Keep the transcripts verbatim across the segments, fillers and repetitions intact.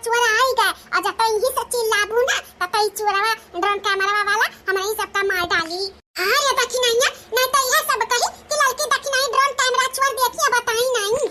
चोर आई गए और जब तो यही से चिल्लाबू ना, तब तो ई चोरवा ड्रोन कैमरा वाला हमरे ही सबका मार डाली। हाँ रे दखिनैया, नहीं तो यह सब कही कि ललकी दखिनही ड्रोन कैमरा चोर देखिए बताई नहीं।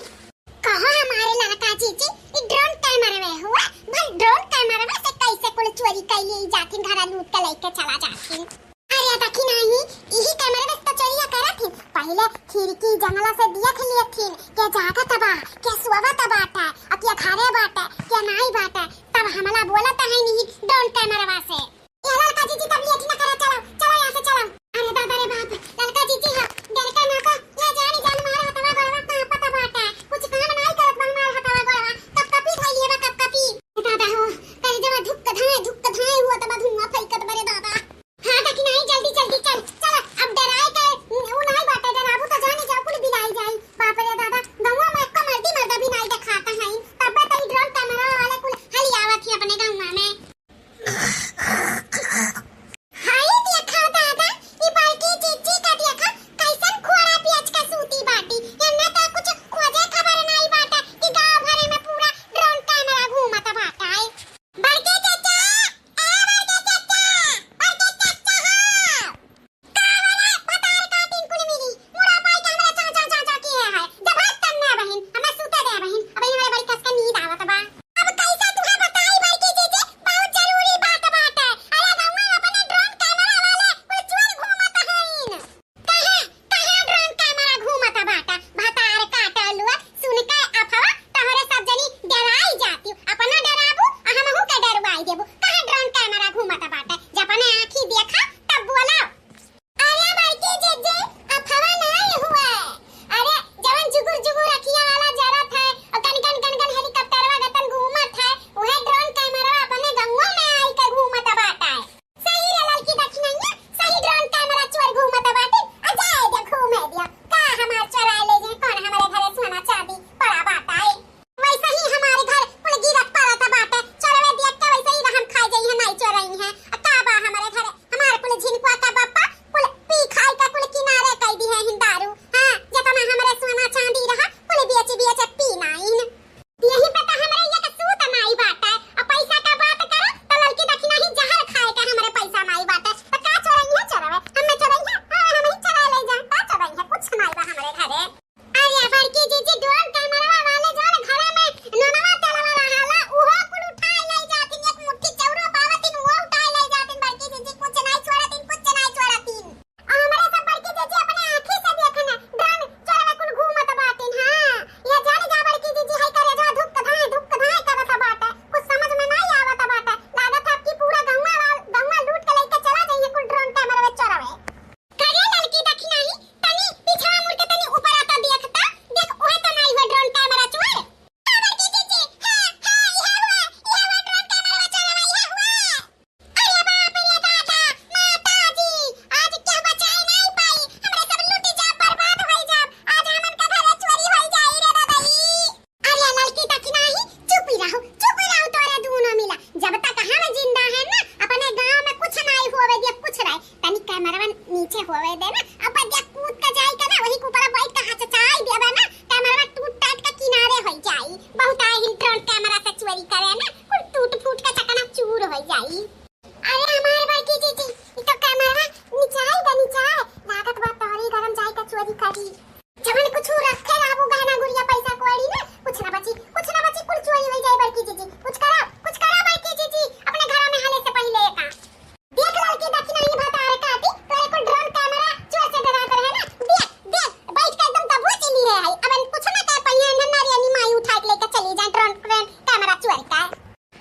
कहो हमारे ललका जीजी, ई ड्रोन कैमरा में हुआ, भल ड्रोन कैमरा में से कैसे कुल चोरी कर ली जाथिन, घरा लूट के लेके चला जाथिन। अरे दखिनही, यही कैमरा में तो चोरिया करत थी। पहले खिड़की जंगला से देख लिए थी, के जागत बा, के सोवत बाटे, और के घरे बाटे, के नाई बाटे, तब हमला बोलत है नहीं ड्रोन कैमरा से। ए ललका जीजी, तब लेट न करा, चलो, चलो यहाँ से चलो। अरे दादा रे बाप, ललका जीजी ह, डर का ना को, या जानी जान मार हथवा गोड़वा कांपत बाटे, कुछ काम नाई करत बा हमार हथवा गोड़वा, कपकपी धइले बा, कपकपी। ए दादा हो, करेजवा धुक धाए, धुक धाए हुआ तब धुआं फेंकत बा रे दादा। हाँ दखिनही, जल्दी जल्दी चल, चल, अब डराए के उ नाई बाटे, डराबू तो जाने जाओ कुल बिलाई जाई। बाप रे दादा, गौवा में एक्को मर्दी मर्दा भी नाई देखाता है, तब तो ई ड्रोन कैमरा वाले कुल हली आवत ही अपने गौवा में। हाय देखा दादा, ई बड़की जीजी का देखा, कैसन खोड़ा पियच के सूती बाटी। एन्ने तो कुछ खोजे खबर नाई बाटे कि गाँव भरे में पूरा ड्रोन कैमरा घूमत बाटे। बड़के चाचा, ए बड़के चाचा, बड़के चाचा हो। का वाला भतार काटिन कुल मिली, मुड़ा पाई के हमरा चाचा चाचा किहे है। जब हाथ तन्ने बहिन, हमें सूते दे बहिन, अब इनमें बड़ी कस के नींद आवत बा। अब कैसे तुहे बताई बड़की जीजी, बहुत जरूरी बात बाटे। अरे गौवा में अपने ड्रोन कैमरा वाले कुल चोर घूमत हईन। कहाँ, कहाँ ड्रोन कैमरा घूमत बाटे? भतार काटलुआ, सुन के अफवा तोहरे सब जनी डराई जाती। अपना डराबू, आ हमहू के डरवाई देबू। कहाँ ड्रोन कैमरा घूमत बाटे? जब अपने आँखी देखा, तब बोला। अरे बड़की जीजी, अफवा नहीं हुआ। अरे जवन जुगुर जुगुर अखिया वाला जरत है, और गन गन गन गन हेलीकॉप्टरवा गतन घूमत है, उहे ड्रोन कैमरा अपने गौवा में आई के घूमत बाटे। सही रे ललकी दखिनैया, सही ड्रोन कैमरा चोर घूमत बाटे। आ जाए दे, घूमे दिया। का हमार चोराए ले जाए, कौन हमारे घरे सोना चांदी पड़ा बाटे? वैसे ही हमारे घर कुल गिरत पड़त बाटे। चोरवे देख के वैसे ही रहम खाए जाई है, नाई चोरई है। आ का बा हमारे घरे? हमार कुल झिनकुआ का बप्पा कुल पी खाई का कुल किनारे कई दी है हिंदारू। हाँ, जतना हमरे सोना चांदी रहा, कुल बेच बेच पी नाइन। यही पे तो हमरे ये के सूत नाई बाटे। आ पैसा का बात करो, तो ललकी दखिनही जहर खाए के हमरे पैसा नाई बाटे। तो का चोरई है चोरवे? हमें चोरई है? हाँ, हम ही चोरा ले जा। का चोरई है? कुछ नाई बा हमरे घरे। अरे बड़की जीजी, ड्रोन कैमरा वाले जौन घरा में नूनवा तेलवा रहाला, उहो कुल उठाए ले जातिन। एक मुट्ठी चाउरो पावतिन, उहो उठाए ले जातिन। बड़की जीजी, कुछ नाई छोड़तिन, कुछ नाई छोड़तिन। आ हमरे सब बड़की जीजी अपने आँखी से देखना, ड्रोन चोरवा कुल घूमत बाटिन। हाँ, ये जान जा बड़की जीजी, हई करे जो धुक धाए, धुक धाए करत बाटे। कुछ समझ में नाई आवत बाटे। लागत है कि पूरा गौवा वाल-, गौवा लूट के लेके चला जाइए कुल ड्रोन कैमरा में चोरवे। करे ललकी दखिनही, तनी पिछवा मुड़ के तनी ऊपर आता देखता, देख ओहे तो नाई हुआ ड्रोन कैमरा चोर। बड़की जीजी, हाँ, हाँ, इहे हुआ, इहे हुआ ड्रोन कैमरा चोरवा, इहे हुआ। अरे बाप रे दादा, माता जी, आज केहू बचाए नाई पाई, हमरे सब लूटी जाब, बर्बाद होई जाब, आज हमन का घरे चोरी होई जाई रे दादा ई। अरे ललकी दखिनही, चुप ही रहो, चुप ही रहो तोरे दूनो मिला। जब तक हम जिंदा है ना, अपने गांव में कुछ नाई होवे दे, कुछ नाई। तनी कैमरवन नीचे होवे दे ना, अब बदिया कूद के जाई के ना, वही के ऊपर बैठ के हचचाई देबे ना, कैमरवा टूट टाट के किनारे होई जाई। बहुत आए हिल ड्रोन कैमरा से चोरी करे ना, कुल टूट फूट के चकनाचूर होई जाई। अरे हमार बड़की जीजी, ई तो कैमरवा निचाई दे, निचाई। लागत बा तोहरी गरम जाई के चोरी करी। जवन कुछ रखे रहबू गहना गुड़िया पैसा कौड़ी ना, कुछ ना बची, कुछ ना बची, कुल चोरी होई जाई बड़की जीजी। कुछ करा, कुछ करा बड़की जीजी, अपने घरा में हाले से पहिले का। देख ललकी दखिनही भतार काटी, तोरे कुल ड्रोन कैमरा चोर से डरात रहे ना। देख, देख, बैठ के एकदम दबोच ली है। अब कुछ ना कर पाइए, नन्ना रे नी माई उठा के लेके चली जाए ड्रोन, ड्रोन कैमरा चोर का।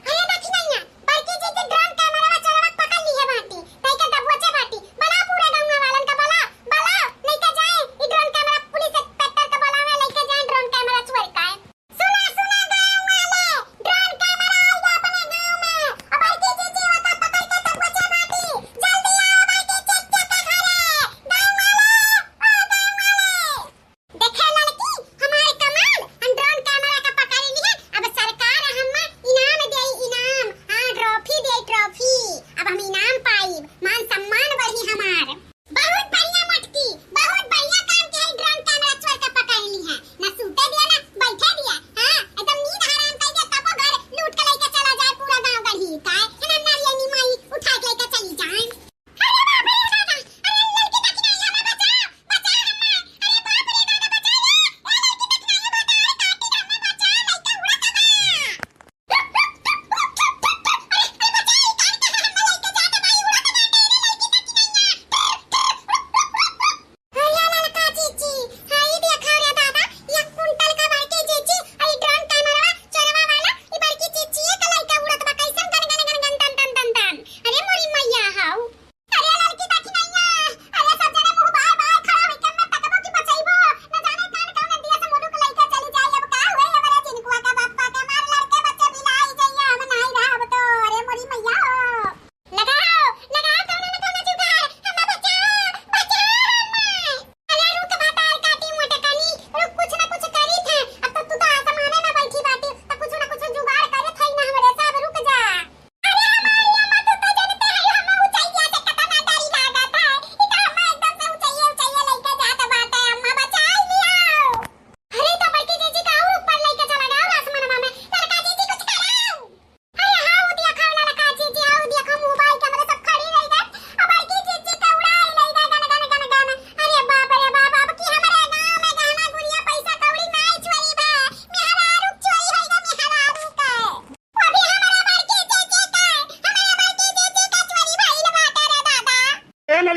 अरे दखिनैया, बड़की जीजी ड्रोन कैमरा चोरवा पकड़ ली है बाटी, तई के दबोचे बाटी। बला पूरा गाँव वालन का बला, बला, लेके जाए, ई ड्रोन कैमरा पुलिस इंस्पेक्टर का बलावे, लेके जाए ड्रोन कैमरा चोर का। सुना, सुना गाँव वाले, ड्रोन कैमरा आइल बा अपने गाँव में। अब बड़की जीजी ओका पकड़ के दबोचे बाटी। जल्दी आओ बड़की जीजी के घरे। गाँव वाले, ओ गाँव वाले। देखे ललकी, हमार कमाल, हम ड्रोन कैमरा का पकड़ लिए। अब सरकार हम्मा इनाम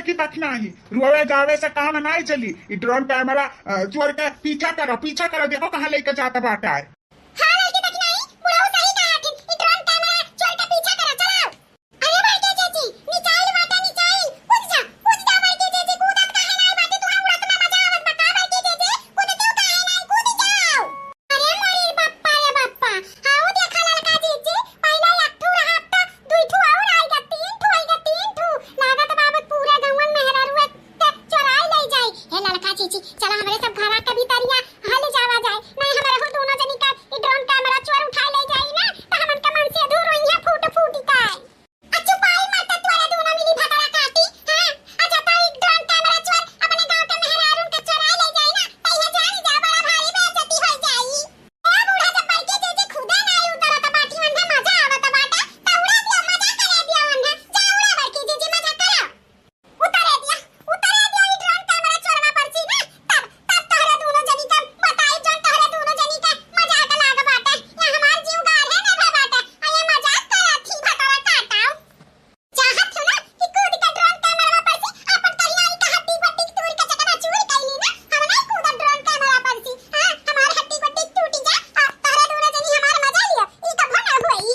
देखी तक नाही, रोवे गावे से काम नाही चली। ई ड्रोन कैमरा, अ, चोर के पीछा करो, पीछा करो, देखो कहाँ लेके जाता बाटा है। हाँ, लड़की तक नाही, बुढ़ऊ सही कहा हथिन, ई ड्रोन कैमरा चोर के पीछा करो, चलाओ। अरे बड़की जीजी, निचाइल बाटे, निचाइल, कूद जा, कूद जा बड़की जीजी, कूदत काहे नाही बाटे, तुहां उड़त में मजा आवत बा का बड़की जीजी, कूदतिउ काहे नाही, कूद जाओ। अरे मोरी बप्पा रे बप्पा, हाउ देखा ललका जीजी, पहिले एक ठू रहा, अब तो दुई ठू और आइगा, तीन ठू आइगा, तीन ठू। लागत बा अब पूरे गौवन मेहरारू के चोराई ले जाई। हे ललका जीजी, चला हमरे सब घरा के भीतरिया हल जावा जाए, नहीं हमरे हो दोनों जनी का ई ड्रोन कैमरा चोर उठाई ले जाई ना, तो हमन का मन से अधूर होइहे फूट फूट के। आ चुपाई मत, तोरे दोनों मिली भतरा काटी, हाँ? आ जब ई ड्रोन कैमरा चोर अपने गांव के मेहरारून के चोराई ले जाई ना, त इहे जान जा बड़ा भारी बेइज्जती होई जाई। ए बूढ़ा, जब बड़की जीजी खुदे नाई उतरत बाटी, ओन्हे मजा आवत बाटे, त उड़ा दिया, मजा करे दिया ओन्हे। जा उड़ा बड़की जीजी, मजा करा। उतरे दिया, उतरे दिया ई ड्रोन कैमरा चोरवा पर से ना, तब, तब तोहरे दोनों जनी के बताई, जौन तोहरे दोनों जनी के मजाक लाग बाटे। या हमार जीव गार है ना भे बाटे, आ ये मजाक करत थी भतरा काटाओ। चाहत हो ना कि कूद के ड्रोन कैमरा पर से अपन करियाई का हड्डी बट्टी तूर के चकनाचूर कइली ना, हम नहीं कूदब ड्रोन कैमरा पर से। हाँ, हमार हड्डी बट्टी टूटी जा, आ तोहरे दोनों जनी हमार मजा लियो, ई कभो ना होई।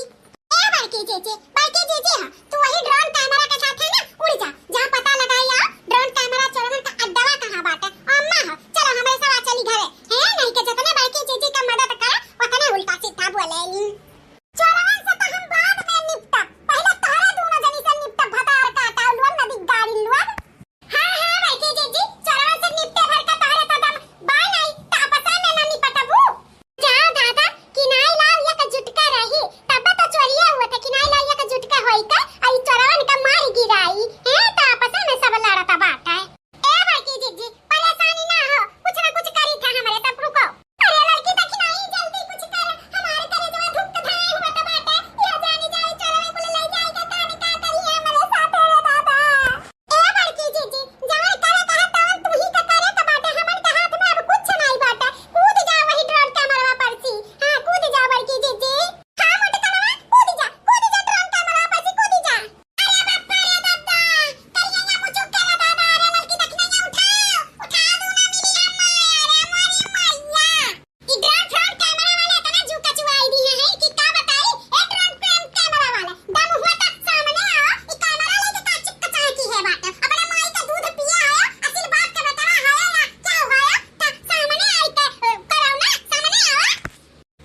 ए बड़की जीजी, बड़की जीजी, हाँ, तू वही ड्रोन कैमरा के साथ है ना, उड़ जा, जहाँ पता लगाई आओ, ड्रोन कैमरा चोरवन का अड्डवा कहाँ बाटे। अम्मा हो, चलो हमरे साथ चली घरे। है नहीं के जितने बड़की जीजी का मदद करे, उतने उल्टा सीधा बोलेली। चोरवन से तो हम बाद में निपटब, पहले तोहरे दोनों जनी से निपटब, भतार काटा उलुआ नदी गाड़ी लुआ। हाँ, हाँ, बड़की जीजी, चोरवन से निपटे भर का तोहरे तो दम बा नहीं, त आपसा में ना निपटबू। जा दादा, किनाई लाल एक जुटका रही, तब तो चोरिया हुआ था, किनाई लाल एक जुटका होई का, आई चोरवन का मार गिराई, हैं, त आपसा में सब लड़त बाटे। ए बड़की जीजी, परेशानी ना हो, कुछ ना कुछ करी था हमरे सब, रुको। अरे लड़की, देखी नहीं, जल्दी कुछ कर, हमारे करेजवा धुक धाए हुआ तो बाटे, यह जानी जाए, चोरवे कुल ले जाए के कान का करी हमरे साथ रे दादा। ए बड़की जीजी, जवन करे कहा तवन तू ही का करे के बाटे, हमन के हाथ में अब कुछ नहीं बाटे। कूद जा वही ड्रोन कैमरा पर सी। हाँ, कूद जा बड़की जीजी। हाँ, मोटकनवा, कूद जा, कूद जा ड्रोन कैमरा पर सी, कूद जा। अरे बाप रे दादा, करिया मुचुक के दादा, अरे लड़की दखिना उठाओ, उठा दो ना मिली अम्मा, अरे मोरी मैया। ई ड्रोन फ्रॉड कैमरा वाले इतना जू कचुआई दिए हैं कि का बताई। ए ड्रोन कैम-, कैमरा वाले, दम हुआ त सामने आओ, ई कैमरा लेके का चिक कचाए की है बात। अपने माई का दूध पिया है, असिल बाप के बेटवा है या क्या हुआ है, त सामने आई के, अ, करो ना, सामने आओ।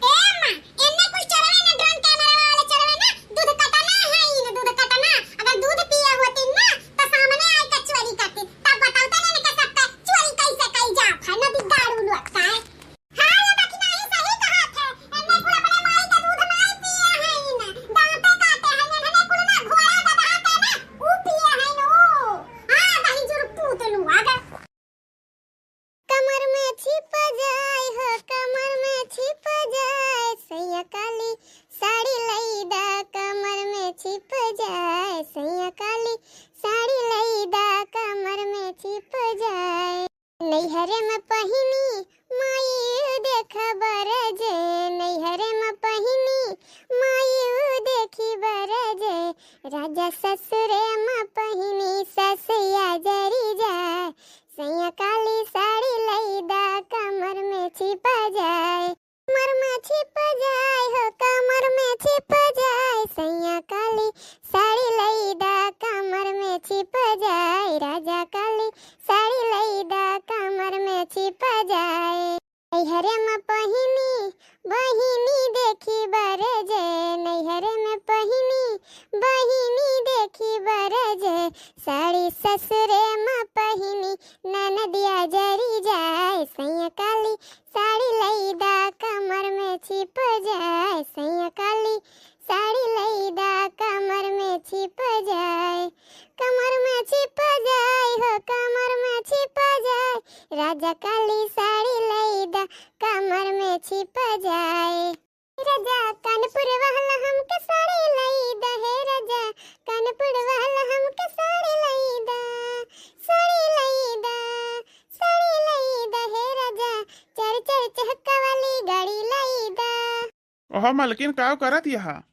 ए अम्मा, एन्ने कुल चोरवे ना, ड्रोन कैमरा वाले चोरवे ना, दूध कटना है इन, दूध कटना। अगर दूध पिए होती ना, त सामने आई के चोरी करती। तब बताओ तो इनके सबके चोरी कैसे कई जात है, नदी गाड़ू लोग का है। हाँ, ये बकनाई सही कहत है। एन्ने कुल अपने माई के दूध नाई पिए हैं इन। दांते काटे हैं, एन्ने कुल ना घोड़ा गधा के ना, ऊ पिए हैं ऊ। हाँ, दही जुर पूत लुआ गा। कमर में छिप जाए हो, कमर में छिप जाए, सैया काली साड़ी लई दा, कमर में छिप जाए, सैया काली साड़ी लई दा, कमर में छिप जाए। नैहरे में पहिनी माई देख बरजे, नैहरे में पहिनी माई देखी बरजे, राजा ससुरे में पहिनी ससैया जरी जाए, सैया काली साड़ी लई दा, कमर में छिप जाए। कमर में छिप जाए हो, कमर में छिप जाए, सैया काली साड़ी लई दा, कमर में छिप जाए, राजा काली साड़ी लई दा, कमर में छिप जाए। नैहरे में पहिनी बहिनी देखी बरजे, नैहरे में पहिनी बहिनी देखी बरजे, साड़ी ससुरे में पहिनी ननदिया जरी जाए, सैया काली साड़ी लई दा, कमर में छिप जाए, सैया काली साड़ी लई दा, कमर में छिप जाए, कमर में छिप जाए हो, कमर में छिप जाए, राजा काली साड़ी लई दा, कमर में छिप जाए। राजा कानपुर वाला हमके साड़ी लई दा, हे राजा कानपुर वाला हमके साड़ी लई दा, साड़ी लई दा, साड़ी लई दा, हे राजा चार चार चहका वाली गाड़ी लई दा। ओहो मलकिन, काव करत यहा?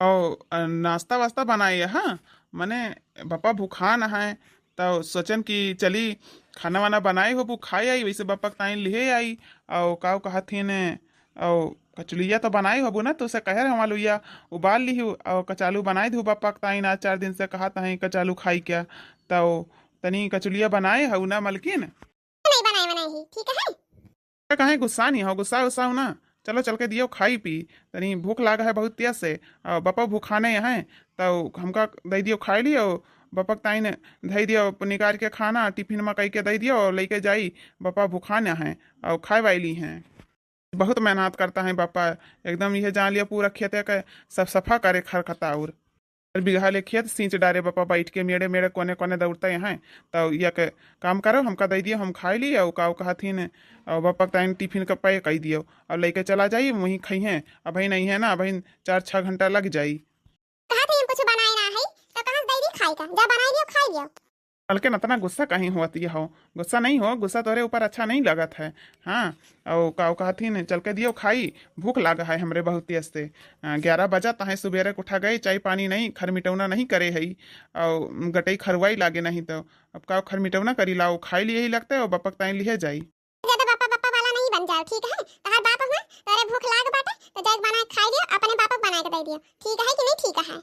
ओ, अ, नाश्ता वास्ता बनाए यहा? मने बापा भुखान है, तो सोचन कि चली खाना वाना बनाए होबू, खाए आई, वैसे बप्पा के ताई लिहे आई। और काऊ कहत हिन, और कचुलिया तो बनाए होबू ना, तो उसे कहे रहे हमार लुइया उबाल लिहू और कचालू बनाए दू बप्पा के ताई ना, चार दिन से कहत हैं कचालू खाई क्या, तो तनी कचुलिया बनाए हऊ ना मलकिन? नहीं बनाए बनाए ही, ठीक है। अरे काहे गुस्सा नहीं हो, गुस्सा गुस्सा हो ना, चलो चल के दियो खाई पी, तनी भूख लाग है बहुत तेज से, और बप्पा भूखाने हैं, तो हमका दे दियो खाई लियो, बप्पा के ताई ने धई दियो निकाल के खाना, टिफिन में कई के दे दियो, और लेके जाई, बप्पा भूखाने हैं और खाए वाली हैं। बहुत मेहनत करता है बप्पा, एकदम यह जान लियो पूरा खेते के सब सफा करे खरखता और। बीघा ले खेत सींच डारे बप्पा बैठ के, मेड़े मेड़े कोने कोने दौड़ते हैं। तो यह के काम करो, हमका दे दियो, हम खाई ली, और काऊ कहथिन, और बप्पा के ताई टिफिन का पैक कर दियो, और लेके चला जाई, वहीं खाई हैं। अबही नहीं है ना, अबही चार छः घंटा लग जाई। कहा थे हम कुछ बनाए ना है, तो कहाँ से दे दी खाई का? जा बनाई लियो, खाई लियो। मलकिन इतना गुस्सा कहीं होती हो? गुस्सा नहीं हो, गुस्सा तोरे ऊपर अच्छा नहीं लगत है। हाँ, और काऊ कहथिन, चल के दियो खाई, भूख लागा है हमरे बहुत तेज से। हाँ, ग्यारह बजा तहें, सुबेरे के उठा गए, चाय पानी नहीं, खरमिटौना नहीं करे है, और गटई खरुआई लागे नहीं तो। अब काऊ खरमिटौना करी, लाओ खाई लिए ही लगते, और बप्पा के ताई लिहे जाई। ज्यादा बप्पा बप्पा वाला नहीं बन जाओ, ठीक है? तोहार बाप हुआ, तोरे भूख लाग बाटे, तो जाके बना के खाई दियो, अपने बाप को बना के दे दियो, ठीक है कि नहीं ठीक है?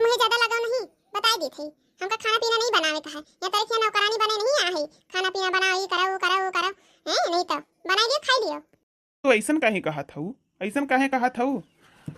मुझे ज्यादा लगाव नहीं, बताई दी थी, हमका खाना पीना नहीं बनावे का है, या तोरे खिया नौकरानी बने नहीं आ है, खाना पीना बनाओ, ये करो, वो करो, वो करो, हैं? नहीं तो बनाई दियो, खाई लियो। तू ऐसन काहे कहत हऊ? ऐसन काहे कहत हऊ?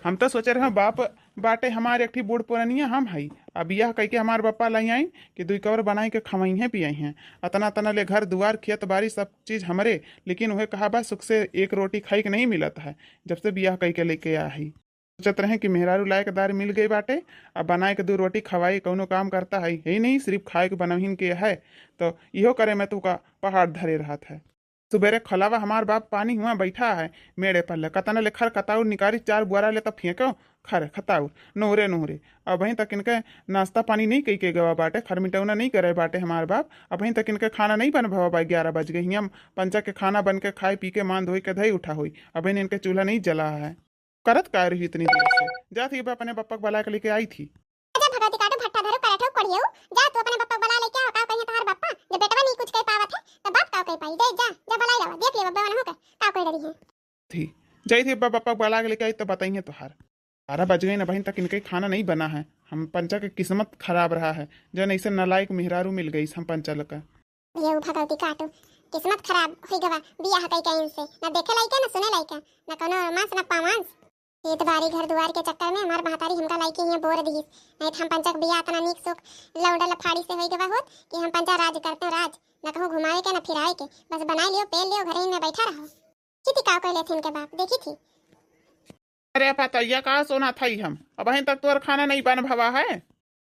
हम तो सोचे रहे बाप बाटे हमार एक ठी बूढ़ पुरनिया हम हई। अब यह कह के हमार बापा लाई आई कि दुई कवर बनाई के खवई हैं पियाई हैं। अतना अतना ले घर दुआर खेत बारी सब चीज हमरे, लेकिन उहे कहा बा सुख से एक रोटी खाई के नहीं मिलत है, जब से बियाह कह के लेके आ हई। सोचत रहे कि मेहरारू लायकदार मिल गई बाटे, अब बनाए के दू रोटी खवाई, कौनो काम करता है ही नहीं, सिर्फ खाए के बनवहिन के है, तो इहो करे में तू का पहाड़ धरे रहत है। सुबेरे खोलावा हमार बाप पानी हुआ बैठा है, मेड़े पर ले कतना ले खर खताउर निकारी, चार बुआरा ले तो फेंको खर खताउर नोहरे नोहरे। अबहीं तक इनके नाश्ता पानी नहीं कई के गवा बाटे, खरमिटौना नहीं करे बाटे हमार बाप। अबहीं तक इनके खाना नहीं बन भवा बा, ग्यारह बज गए। हियाँ पंचा के खाना बन के खाए पी के मान धोई के धई उठा होई, अबहीं इनके चूल्हा नहीं जला है। करत का रही इतनी देर से? जात ही बा अपने बप्पा के बला के लेके आई थी। जा भगवती काटो भट्टा धरो करठो कोढ़ियो, जा तू अपने बप्पा के बला लेके आओ, का कहिए तोहार बप्पा, जब बेटवा नहीं कुछ कह पावत है तो बाप का कह पाई, जा जा जा बलाई लावा, देख ले बब्बा वनहु के का कह डरी है। थी जाई थी बा बप्पा के बला के लेके आई तो बताइए तोहार। बारह बज गई ना बहन, तक इनके खाना नहीं बना है। हम पंचा के किस्मत खराब रहा है, जन ऐसे नालायक मेहरारू मिल गई हम पंचा लका। ये भगवती काटो, किस्मत खराब होई गवा, बियाह कई के इनसे, ना देखे लायके, ना सुने लायके, ना कोनो मांस, ना पामांस। खेत बारी घर दुआर के चक्कर में हमार महतारी हमका लायके यहाँ बोर दिहिस, नहीं तो हम पंचक बियाह इतना नीक सुख लौंडा लफाड़ी से होई गवा होत कि हम पंचा राज करते राज, ना कहूँ घुमावे के, ना फिरावे के, बस बनाए लियो, पेल लियो, घरे में बैठा रहो। किति का कहले थे इनके बाप, देखी थी। अरे पतैया का सोना था हम, अबहीं तक तोर खाना नहीं बन भवा है,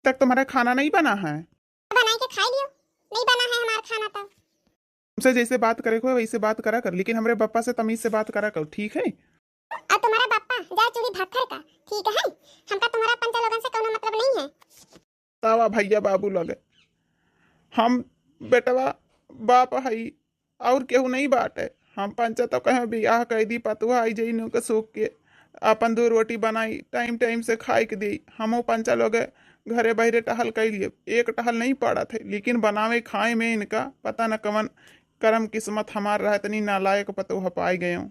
तक तुम्हारा खाना नहीं बना है। बनाई के खाई लियो, नहीं बना है हमार खाना तो। हमसे जैसे बात करे को है वैसे बात करा कर, लेकिन हमरे बप्पा से तमीज से बात करा कर, ठीक है? और तुम्हारा बप्पा जा चूड़ी भाखर का, ठीक है? हमका तुम्हारा पंचा लोगन से कोनो मतलब नहीं है। तावा भैया बाबू लगे, हम बेटवा बाप हई, और केहू नहीं बाटे। हम पंचा तो कहे बियाह कई दी, पतुआ आई जाई नू के सूख के, अपन दू रोटी बनाई, टाइम टाइम से खाए के दी। हमहू पंचा लोग घरे बहरे टहल कई लिए, एक टहल नहीं पड़त है, लेकिन बनावे खाए में इनका पता न कवन करम किस्मत हमार रहे, इतनी नालायक पतोह पाए गयो।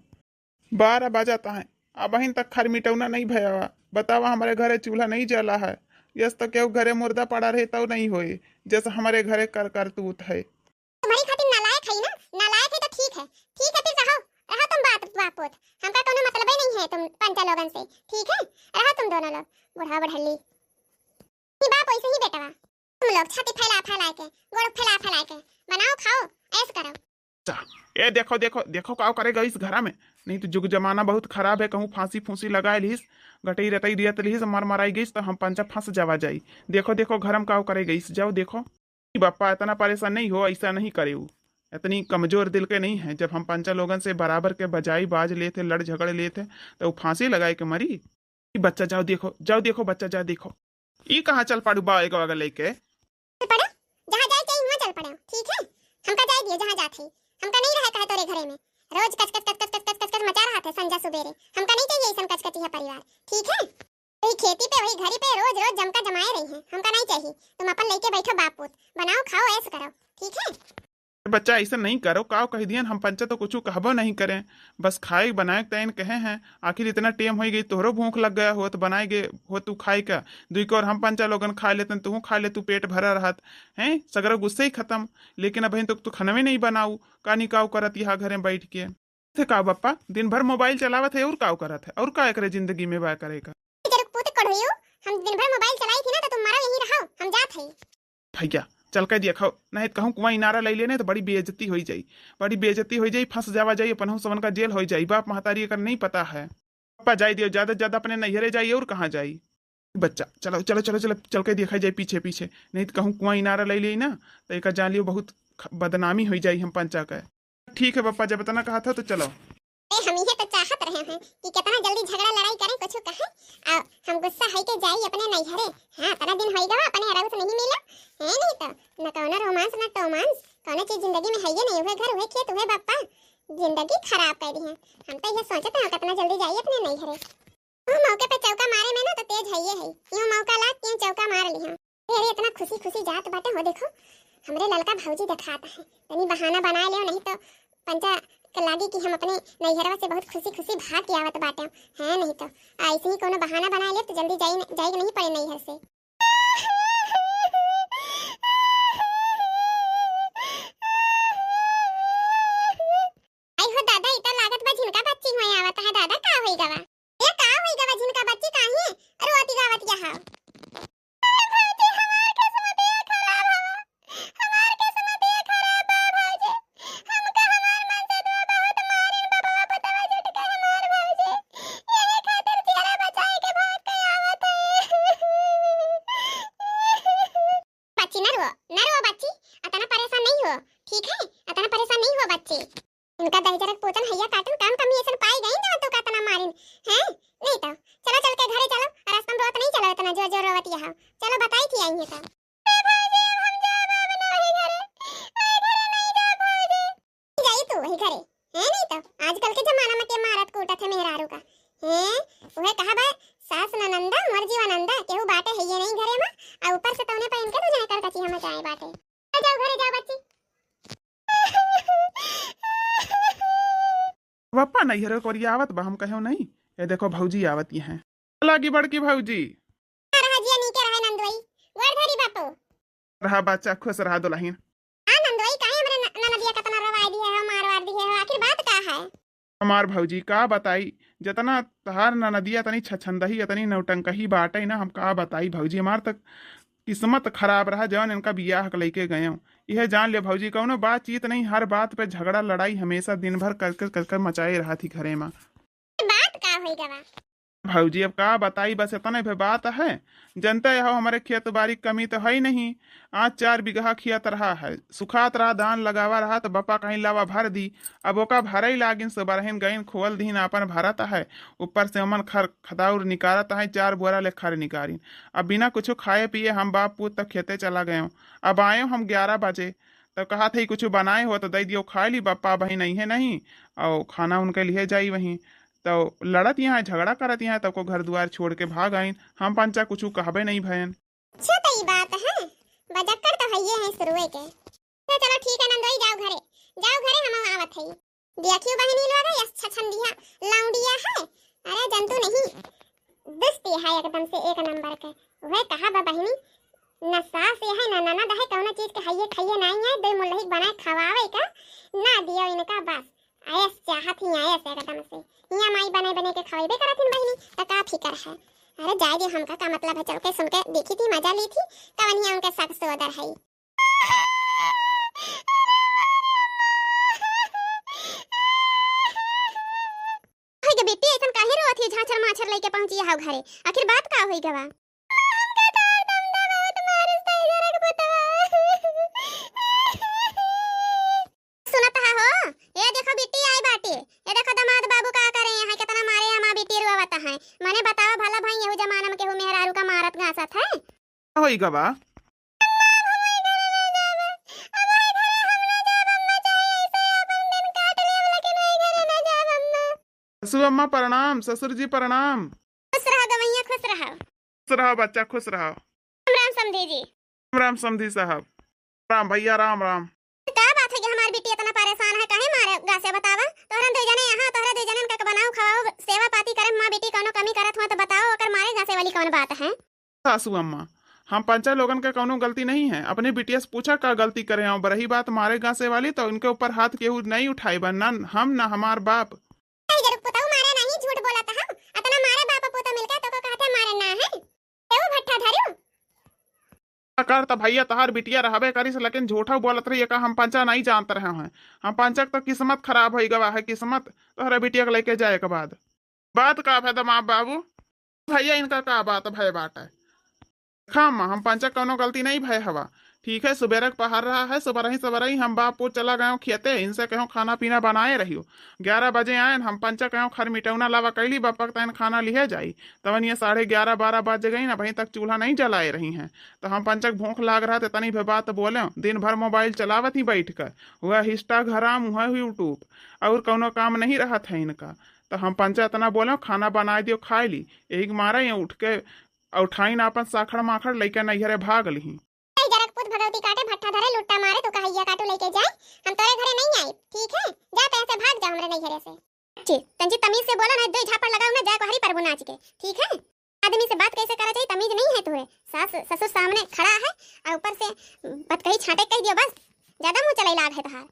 बारह बजत हैं, अबहिन तक खरमिटौना नहीं भयावा। बतावा, हमारे घरे चूल्हा नहीं जला है। यस तो केहू घरे मुर्दा पड़ा रहे तौ नहीं होए, जैसे हमारे घरे कर करतूत है। तुम्हारी खातिर नालायक है ना, नालायक है तो ठीक है, ठीक है फिर रहो, रहो तुम बात बाप पोत, हमका कोनो मतलबे नहीं है तुम पंचा लोगन से, ठीक है? रहो तुम दोनों लोग, बुढ़ा बुढ़ल्ली। ई बाप वैसे ही बेटवा, तुम लोग छाती फैला फैला के, गोड़ फैला फैला के, बनाओ खाओ, ऐश करो। अच्छा, ए देखो देखो देखो का करे गईस घरा में, नहीं तो जुग जमाना बहुत खराब है, कहूँ फांसी फूंसी लगाए लिहिस, गटई रटई दियत लिहिस, मर मराई गईस तो हम पंचा फंस जावा जाई। देखो देखो घर में का करे गईस, जाओ देखो। ई बप्पा इतना परेशान नहीं हो, ऐसा नहीं करे उ, इतनी कमजोर दिल के नहीं है। जब हम पंचा लोगन से बराबर के बजाई बाज लेत है, लड़ झगड़ लेत है, तो उ फांसी लगाए के मरी। ई बच्चा जाओ देखो, जाओ देखो बच्चा, जाओ देखो। ई कहाँ चल पड़ू बा एगो अगर लेके? चल पड़ो, जहाँ जाए चाहिए वहाँ चल पड़ो, ठीक है? हमका जाए दियो जहाँ जात है, हमका नहीं रहे कहे तोरे घरे में। रोज कच कच कच कच कच कच कच मचा रहा थे संझा सुबेरे, हमका नहीं चाहिए ऐसन कचकचिया परिवार, ठीक है? वही खेती पे, वही घरी पे रोज रोज जमका जमाए रही हैं, हमका नहीं चाहिए। तुम अपन लइके बैठो बाप पूत, बनाओ खाओ ऐश करो, ठीक है? बच्चा, ऐसा नहीं करो, काव कह दियन, हम पंचा तो कुछ कहबो नहीं करें, बस खाए बनाए के तैन कहे हैं। आखिर इतना टेम होई गई, तोहरो भूख लग गया होत, बनाए गे हो तू खाए का, दुई को और हम पंचा लोगन खा लेतन, तू खा ले, तू पेट भरा रहत हैं, सगरा गुस्से ही खत्म। लेकिन अबहिन तो तू खनवे नहीं बनाऊ, का निकाऊ करत यहाँ घरे बैठ के। थे का बप्पा, दिन भर मोबाइल चलावत है और काव करत है, और का एकरे जिंदगी में बा करे का? जरा पूत कढ़ोइयो, हम दिन भर मोबाइल चलाई थी ना, तो तुम मारो यहीं रहो, हम जात है। भैया, चल के देखो, नहीं तो कहूँ कुआं इनारा ले लेने तो बड़ी बेइज्जती होई जाई, बड़ी बेइज्जती होई जाई, फंस जावा जाई, अपन सबन का जेल होई जाई, बाप महतारी एकर नहीं पता है। पप्पा जाई दियो, ज्यादा से ज्यादा अपने नैहरे जाई, और कहाँ जाई? बच्चा, चलो, चलो, चलो, चलो, चल के देखा जाए पीछे पीछे, नहीं तो कहूँ कुआं इनारा ले लेई ना, तो एका जान लियो बहुत ख-, बदनामी होई जाई हम पंचा के। ठीक है पप्पा, जब इतना कहा था तो चलो। ए, हम इहे तो चाहत रहे हैं कि कितना जल्दी झगड़ा लड़ाई करें, कुछ कहें, और हम गुस्सा है के जाई अपने नैहरे। हाँ, इतना दिन होई गवा अपने अरऊ से नहीं मिला, है नहीं तो न कौनो रोमांस न टोमांस, कौनो चीज जिंदगी में है ये नहीं, उहे घर, उहे खेत, उहे बप्पा, जिंदगी खराब कर दी है। हम तो ये सोचते हैं कितना जल्दी जाई अपने नैहरे। ऊ मौके पे चौका मारे में ना तो तेज हइये है। यूं मौका लाग के चौका मार लिहा। अरे इतना खुशी खुशी जात बाटे हो, देखो हमरे ललका भौजी देखात है। तनी बहाना बनाए लेव, नहीं तो पंचा के लागी कि हम अपने नैहरवा से बहुत खुशी खुशी भाग के आवत बाटे हैं, नहीं तो ऐसे ही कोनो बहाना बनाए लेव तो जल्दी जाई, जाए के नहीं पड़े नैहर से। आई हो दादा, ई तो लागत बा झिनका बच्ची होए आवत है। दादा, का होई गवा? ए, का होई गवा झिनका बच्ची, काहे रोती गावत या हो? भौजी, हमार किस्मतिया खराब हवा, हमार किस्मतिया खराब बा भौजी। हमका हमार मनसेधुआ बहुत मारिन, बबवा पुतवा जुट के हमार भौजी। यही खातिर जियरा बचाए के भाग के आवत है। बच्ची, न रो, न रो बच्ची, अतना परेशान नहीं हो, ठीक है? अतना परेशान नहीं हो बच्ची। इनका दहिजरक पोतन हैया काटन, काम कमी ऐसन पाई गई जवन तोका अतना मारिन, हैं? नहीं तो चलो, चल के घरे चलो, और रास्ता में रोत नहीं चलो इतना जोर जोर रोवत यहाँ। चलो बताई थी आई है तो। ए भौजी, अब हम जाब अब ना वही घरे, वही घरे नहीं जाब भौजी। जाई तू वही घरे, हैं? नहीं तो आजकल के जमाना में के मारत कूटत है मेहरारू का, हैं? उहे कहा बा, सास ननंदा मोर जीवानंदा, केहू बाटे है ये नहीं घरे में, आ ऊपर से तौने पे इनके दू जने कर कची हम जाए बाटे। आ जाओ घरे जाओ बच्ची। बप्पा नैहर कोरिया आवत बा, हम कहो नहीं। ये देखो भौजी आवत ये हैं। लागी बड़की भौजी। रहा जिया नीके रहे नंदोई। गोड़ धरी बापू। रहा बच्चा, खुश रहा दुलहिन। आ नंदोई, काहे हमरे न-, ननदिया कतना रोवाई दिहे हो, मार वार दिहे हो, आखिर बात का है? हमार भौजी का बताई, जतना तहार ननदिया तनी छछंदही, अतनी नौटंकही बाटे ना, हम का बताई भौजी, हमार तक किस्मत खराब रहा जवन इनका बियाह के लइके गयो। यह जान ले भौजी, कौनो बातचीत नहीं, हर बात पे झगड़ा लड़ाई, हमेशा दिन भर कर कर कर कर मचाए रहा थी घरे में। बात का होई गवा? भौजी, अब का बताई, बस इतने भे बात है। जनते हो, हमारे खेत बारी कमी तो है ही नहीं। आज चार बीघा खेत रहा है, सुखात रहा, धान लगावा रहा, तो बप्पा कहीं लावा भर दी। अब ओका भरई लागिन, सुबरहिन गइन, खोल दीन, आपन भरत है। ऊपर से ओमन खर खदाउर निकारत है, चार बोरा ले खर निकारिन। अब बिना कुछ खाए पिए हम बाप पूत तब खेते चला गयो। अब आयो हम ग्यारह बजे, तब कहा थे, "कुछ बनाए हो तो दे दियो, खाए ली, बप्पा बहिन आई है नहीं।" और खाना उनके लिए जाई वहीं। तो लड़त यहाँ, झगड़ा करत यहाँ, तब को घर दुआर छोड़ के भाग आइन। हम पंचा कुछ कहबे नहीं भयन। अच्छा, तो ई बात है, बजक्कड़ तो हइये है शुरुए के। तो चलो ठीक है नंदोई, जाओ घरे, जाओ घरे, हम आवत है। देखियो बहिनी लोग, यस छछंदिया लौंडिया है, अरे जंतु नहीं, दुष्ट है एकदम से एक नंबर के। वह कहा बा बहिनी, न सास है न ननद है, कौनो चीज के हइये खइये नहीं है, दो मुल्लही बनाए खवावे का ना दियो इनका बस। आयस चाहत ही आयस एकदम से। हियां माई बने बने के खवाइबे करत हिन बहिनी, त का फिकर है? अरे जाए दे, हमका का मतलब है, चल के सुन के देखी थी, मजा ली थी, कवन हियां उनके साग सोदर है। होई गे बेटी, ऐसन काहे रोवत ही? झांछर माछर लइके पहुंची हाउ घरे, आखिर बात का होई गवा? हमका तो हरदम दबावत मारिस तई जरक पुतवा। सुनत हा हो, ए देखो बिट्टी आई बाटे। ए देखो दामाद बाबू का करे यहाँ, कितना मारे हमार बिट्टी रोवत है। मने बतावा भला भाई, यहू जमाना में केहू मेहरारू का मारत घासत है? का होई गवा? सासू अम्मा प्रणाम, ससुर जी प्रणाम। खुश रहा गवैया, खुश रहा। खुश रहो बच्चा, खुश रहो। राम राम समधी जी। राम राम समधी साहब। राम भैया, राम राम। का बात है कि हमार बिटिया इतना परेशान है, काहे मारे गासे बतावा? तोहरन दुइ जने यहाँ, तोहरा दुइ जनन का बनाओ, खवाओ, सेवा पाती करे, माँ बेटी कौनो कमी करत हुआ तो बताओ, ओकर मारे गासे वाली कौन बात है? सासू अम्मा, हम पंचा लोगन के कौनो गलती नहीं है। अपने बिटिया से पूछा का गलती करे हैं। अब रही बात मारे गासे वाली, तो इनके ऊपर हाथ केहू नहीं उठाई बा, ना हम ना हमार बाप। नहीं जरूर पुतऊ मारे नहीं, झूठ बोला था हम। इतना मारे बाप पुतऊ मिलके तो को कहते मारे ना है। केहू भट्ठा धरू? कर त भैया तहार बिटिया रहबे करिस, लेकिन झूठा बोलत रही का हम पंचा नहीं जानत रहे हैं। हम पंचा के तो किस्मत खराब होई गवा है, किस्मत तोहरा बिटिया के लेके जाए के बाद। बात का भय दमाद बाबू? भैया इनका का बात भय बाटे? देखा अम्मा, हम पंचा कौनो गलती नहीं भय हवा। ठीक है, सुबेरे के पहर रहा है, सुबह रही, सुबह रही हम बाप पूत चला गयो खेते, इनसे कहो खाना पीना बनाए रहियो। ग्यारह बजे आयन, हम पंचा कहो खर मिटौना लावा कैली, बप्पा के तैन खाना लिहे जाई। तवन ये साढ़े ग्यारह बारह बज गई ना, अभी तक चूल्हा नहीं जलाए रही हैं। तो हम पंचा के भूख लाग रहा, तो तनी भे बात बोले, दिन भर मोबाइल चलावत ही बैठ कर, वह Instagram, वह YouTube, और कौनो काम नहीं रहत है इनका। तो हम पंचा इतना बोले, खाना बनाए दियो, खाए ली। यही के मारे ये उठ के उठाइन आपन साखड़ माखड़ लइके नैहरे भाग लिही। ए जरकपुत भगवती काटे भट्ठा धरे लुट्टा मारे, तू कहैया काटू लइके जाए, हम तोरे घरे नहीं आई, ठीक है? जा तैं से भाग जा हमरे नैहरे से। जी, तंजी तमीज से बोलो ना, दो झापड़ लगाऊ ना, जाए को हरी प्रभु नाच के, ठीक है? आदमी से बात कैसे करा चाहिए, तमीज नहीं है तुहे। सास ससुर सामने खड़ा है और ऊपर से बतकही छांटे कह दियो बस, ज्यादा मुंह चलाई लाग है तहार।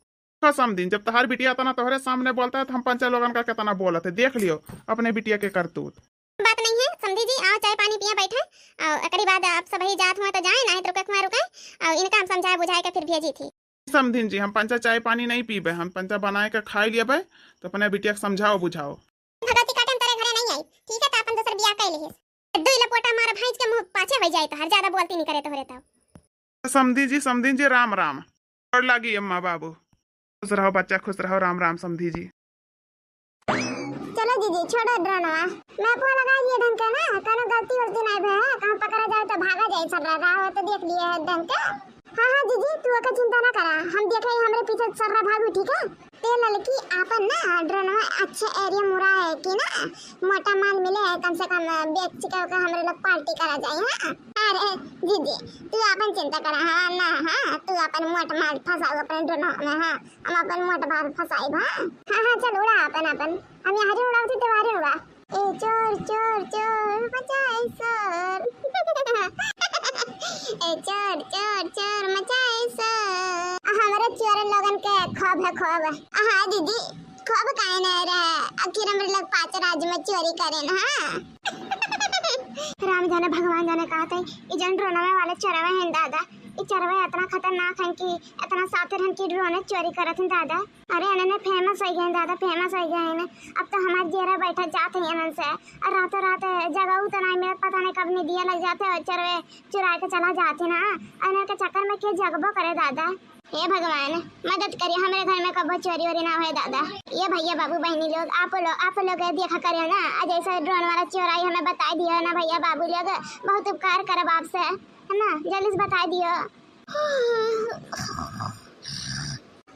हाँ समधिन, जब तहार बिटिया इतना तोहरे सामने बोलता है तो हम पंचा लोगन का कितना बोलत है, देख लियो अपने बिटिया के करतूत। बात नहीं है समधी जी, आओ चाय पानी पिया बैठे, और एकरी बाद आप सब ही जात हुआ तो जाए, नहीं तो रुके हुआ रुके, और इनका हम समझाए बुझाए के फिर भेजी थी। समधिन जी, हम पंचा चाय पानी नहीं पीबे, हम पंचा बनाए के खाए लेबे, तो अपने बिटिया के समझाओ बुझाओ। भगवती काटे हम तोरे घरे नहीं आई, ठीक है, तो अपन दूसर बियाह कर लिहिस। दुई लपोटा मार भैंस के मुंह पाछे हो जाए तोहर, ज्यादा बोलती नहीं करे तोहरे तब। समधी जी, समधी जी, राम राम। गोड़ लागी अम्मा बाबू। खुश रहो बच्चा, खुश रहो, राम राम समधी जी। चलो जीजी, छोड़ो ड्रोनवा। मैपवा लगा दिए ढंग के ना, कोनो गलती वलती नहीं भे है, कहाँ पकड़ा जाए तो भागा जाए, सब रहा हो तो देख लिए है ढंग के। हाँ, हाँ जीजी, तू ओकर चिंता ना करा, हम देखे ही हमरे पीछे सर्रा भागू, ठीक है? ते ललकी आपन ना ड्रोनवा अच्छे एरिया मुरा है कि ना, मोटा माल मिले है, कम से कम बेच के ओकर हमरे लोग पार्टी करा जाए। हाँ, अरे जीजी, तू आपन चिंता करा, हाँ ना, हाँ, तू आपन मोट माल फंसाओ अपने ड्रोनवा में, हाँ, हम आपन मोट माल फंसाई, हाँ, हाँ, हाँ, चल उड़ा आपन, आपन, हम यहाँ उड़ाओ थे, तुम्हारे उड़ा। ए चोर, चोर, चोर, मचाए शोर। ए चोर, चोर, चोर, मचाए शोर। आ, हमरे चोर लोगन के खूब है, खूब। हाँ, दीदी, खूब काहे नहीं रहे? आखिर हमरे लोग पाँच राज में चोरी करेन, हाँ। राम जाने, भगवान जाने कहा थे, ई जन ड्रोनवे वाले चोरवे हैं, दादा। ई चोरवे इतना खतरनाक हैं कि इतना सातिर हैं कि ड्रोन चोरी करत हैं, दादा। अरे, एने ने famous होइ गए हैं दादा, famous होइ गए हैं। अब तो हमार जियरा बैठा जात है एनन से। और रातों रात जगहू तो नहीं मिलत, पता नहीं कब निदिया लग जाते और चोरवे चुरा के चला जाते ना। एने के चक्कर में के जगबो करे दादा। हे भगवान, मदद करिए, हमरे घर में कबो चोरी वोरी ना होए दादा। ये भैया बाबू बहनी लोग, आप लोग, आप लोग ये देखा करिए ना, आ जैसे ड्रोन वाला चोर आई हमें बताई दिया ना भैया बाबू लोग, बहुत उपकार करब आपसे, है ना, जल्दी से बताई दियो।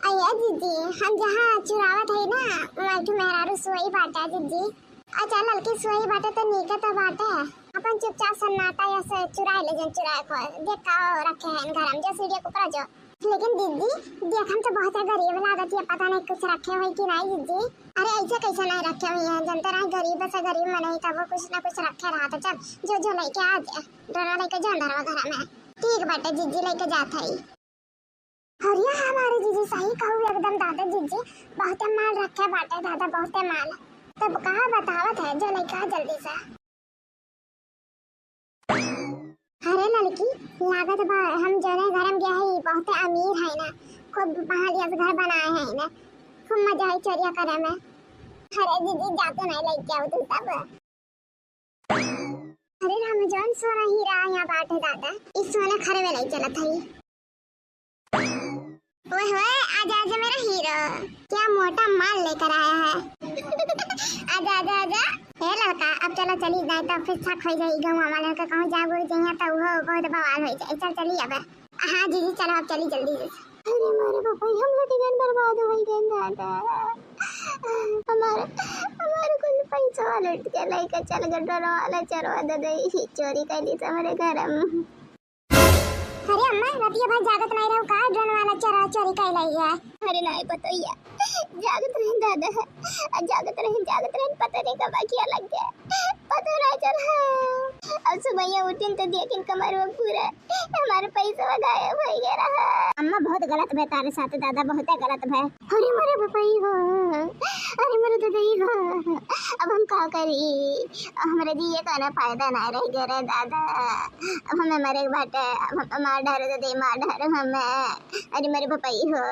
अये जीजी, हम जहाँ चुरावत हई ना, वहाँ एक ठो मेहरारू सोई बाटे जीजी। अच्छा, ललकी सोई बाटे तो नीके तो बाटे। अपन चुपचाप सन्नाटा या से चुराए ले जन चुराए को। देख का रखे हैं घर में, जो सीढ़िया के ऊपर जो। लेकिन दीदी, देखम तो बहुत गरीब लागत है, पता नहीं कुछ रखे हुई कि नहीं दीदी। अरे ऐसे कैसे नहीं रखे हुई हैं, जनते रहे गरीब से गरीब मनई तब वो कुछ ना कुछ रखे रहा। तो चल, जो जो लेके आ जा, डोरा लेके जा अंदरवा घर में। ठीक बाटे जीजी, लेके जात हई। अरे हमारे जीजी सही कहू एकदम दादा, जीजी बहुते माल रखे बाटे दादा, बहुते माल। तब कहा बतावत है, जो लइका जल्दी से। अरे लड़की, लागत बा हम जौने घर में गया है, बहुते अमीर है ना, खूब महलिया से घर बनाए हैं ना, खूब मजा है चोरिया करे में। अरे जीजी जाते नहीं लइके आओ तू सब। अरे राम, जौन सोना हीरा यहाँ बाटे दादा, इस सोना खरवे लाई चलत हई। ओए होए, आजा आजा मेरा हीरो, क्या मोटा माल लेकर आया है। आजा आजा आजा। हे लड़का, अब चलो चली जाए तो फिर शक हो जाई गाँव वाले के, कहूँ जागो जइया तो वो बहुत बवाल हो जाए। चल चली अब। हाँ जीजी चलो अब चली जल्दी से। अरे मोरे बाप रे, हम लोग के घर बर्बाद होइ गए दादा। हमारे, हमारे कुल पैसा लूट के लेके चल गए डोर वाला चरवा दादा, ई चोरी कर ली हमारे घर में। अरे अम्मा, रतिया भर जागत नहीं रहो का? डोर वाला चरवा चोरी कर लाई है। अरे नहीं पतोहिया, जागत रहे दादा, जागत रहे, जागत रहे, पता नहीं कब आँखिया लग गया, पता नहीं चला। अब सुबह उठिन तो देखिन कमरवा पूरा हमारे पैसा गायब होइ गया रहा। अम्मा बहुत गलत भय तारे साथ दादा, बहुते गलत भय। अरे मोरे बपई हो, अरे मोरे ददई हो, अब हम का करी? हमरे जिए का ना फायदा ना रह गया रे दादा। अब हमें मरे के बाटे, अब हम मार डारे ददई, मार डारे हमें। अरे मोरे बपई हो।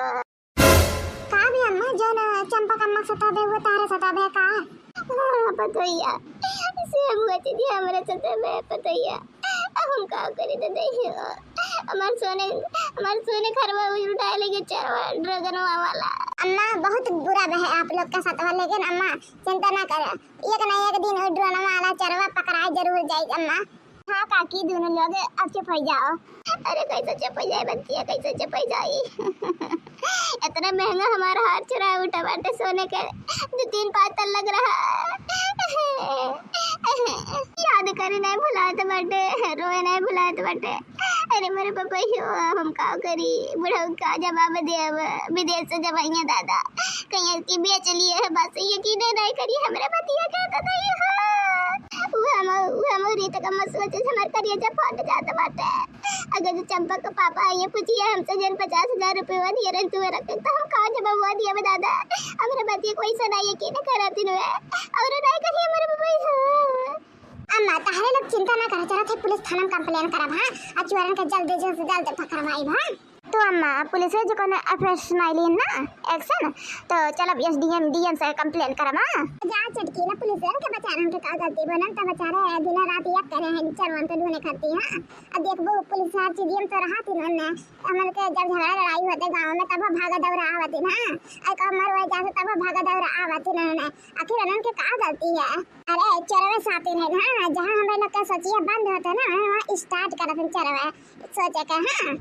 का भी अम्मा, जौन चंपक अम्मा सतावे, वो तारे सतावे का? हाँ, पतोहिया, से हुआ चीज हमरा सतावे, पतोहिया। अब हम का करी ददई हो? हमार सोने, हमार सोने घरवा उठाए लेके चरवा ड्रैगनवा वाला। अम्मा, बहुत बुरा बहे आप लोग का सतवा, लेकिन अम्मा, चिंता ना करे, एक ना एक दिन वो ड्रोनवा वाला चरवा पकड़ाए जरूर जाई अम्मा। हाँ काकी, दोनों लोग अब चुप हो जाओ। अरे कैसे चुप हो जाए बच्चिया, कैसे चुप हो जाई? इतना महंगा हमारा हार चुरा उठा बाटे सोने के, दो तीन पाँच तल लग रहा। याद करे नहीं भुलात बाटे, रोए नहीं भुलात बाटे। अरे मोरे बपई हो, हम का करी? बुढ़ऊ का जवाब देब? विदेश से जब आइए दादा, कहीं की बेच लिए है, बस यकीन नहीं करिए हमरे बतिया के तो नहीं हो। वो हम, वो हम रीत का मत सोचे, हमार करेजा फट जात बाटे। अगर जो चंपा के पापा आइए पूछिए हमसे जन पचास हजार रुपया दिए रहे तू रखे, तो हम का जवाब दिए दादा? हमरे बतिया कोई सुना यकीन करत हुए, और नहीं करिए हमरे बपई हो। अम्मा, तहरे लोग चिंता ना करा, चलत है पुलिस थाना में complain करब, हाँ? आ चोरन के जल्दी, जल्द से जल्द पकड़वाई, हाँ? तो अम्मा, पुलिस जो कोनो action नहीं ली ना, action, तो चलब SDM, DM से complain करब, हाँ? जा चटकीला, पुलिस के बेचारन के का गलती बनल, त बेचारे दिन रात एक करे हैं, चोरन के ढूंढे खाती, हाँ? अब देखबो, पुलिस हर चीज में तो रहा थी ना, हमन के जब झगड़ा लड़ाई होते गाँव में, तब भागा दौड़ा आवती ना, आई का मर वही जाते, तब भागा दौड़ा आवती ना, आखिर उन्हन के का गलती है? अरे, चोरवे साथी रहे ना, जहाँ हमरे लोग के सोचिए बंद होते ना, वहाँ start करत हैं चोरवे सोचे के, हाँ।